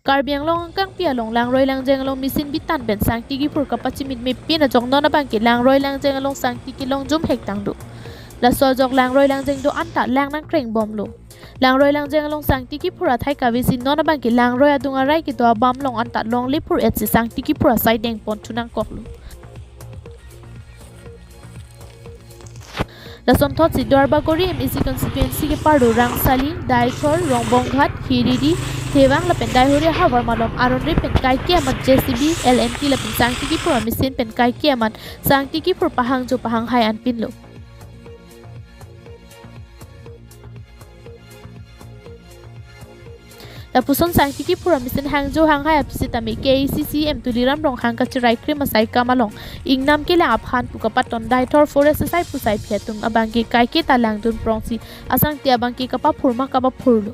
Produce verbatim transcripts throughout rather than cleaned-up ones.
Karbi Anglong angkangpi along langroi langjeng along machine bitan pen sangti kiphur kapachimit mepin ajok non abangke langroi langjeng along sangti kelongjum hek tanglo. Laso ajok langroi langjeng do anta lang nangkreng bomlo. Langroi langjeng along sangti kiphur athai kave si non abangke langroi adung arai kedo abam along anta longle phur-et si sangti kiphur asai dengpon thu nangkoklo. Lasonthotsi Duarbagori M A C constituency keparlo Rangsali, Deithor, Rongbonghat, Hiriri, Thevang lapen Deihori ahavar malom aron ri pen kaike amat J C B, L N T lapen sangti kiphur amachine pen kaike amat sangti kiphur pahangjo pahanghai anpinlo. Lapuson sangti kiphur amachine hangjo hanghai aphi sitame K A A C C M Tuliram Ronghang kachirai krim asai kam along ingnam kelang aphan pu kapaton Deithor forest asai pusai phi atum abangke kaike ta langdun prongsi asangti abangke kapaphur ma kapaphurlo.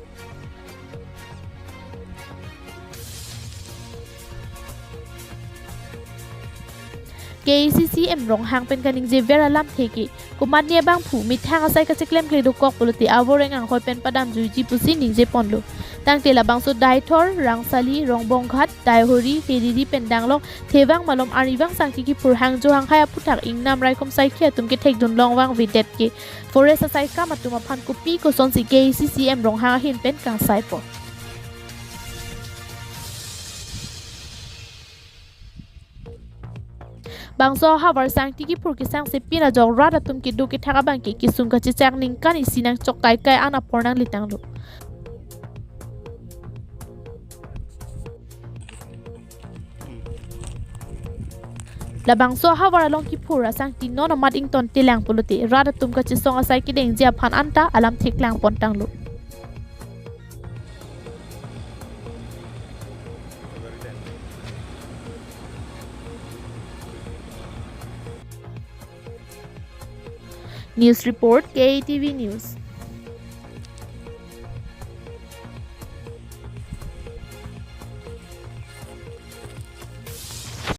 K A A C C M Ronghang pen kaningje ver alamthe ke komatne abangphu methang asai kacheklemkle dokok pulote avoreng anghoi pen padamjuiji pusi ningjeponlo. Tangte labangso Deithor, Rangsali, Rongbonghat, Deihori, Hiriri pen danglong Thevang malom arnivang sangti kiphur hangjo hanghai aphuthak ingnam raikom saikhi atum kethekdun longvangvedet ke forest asai kam atum aphan kopi kosonsi K A A C C M Ronghang ahin pen kangsaipon. Bangso ahavar sangti kiphur kesangsepin ajok rat atum kedo kethak abangke kesung kachechak ningkan isi nangchok kaikai an apor nangle tanglo. Labangso ahavar along kiphur asangti non amat ingtontelang pulote rat atum kachesong asai kedengji aphan anta alamthe klangpon tanglo. News report, K A T V News.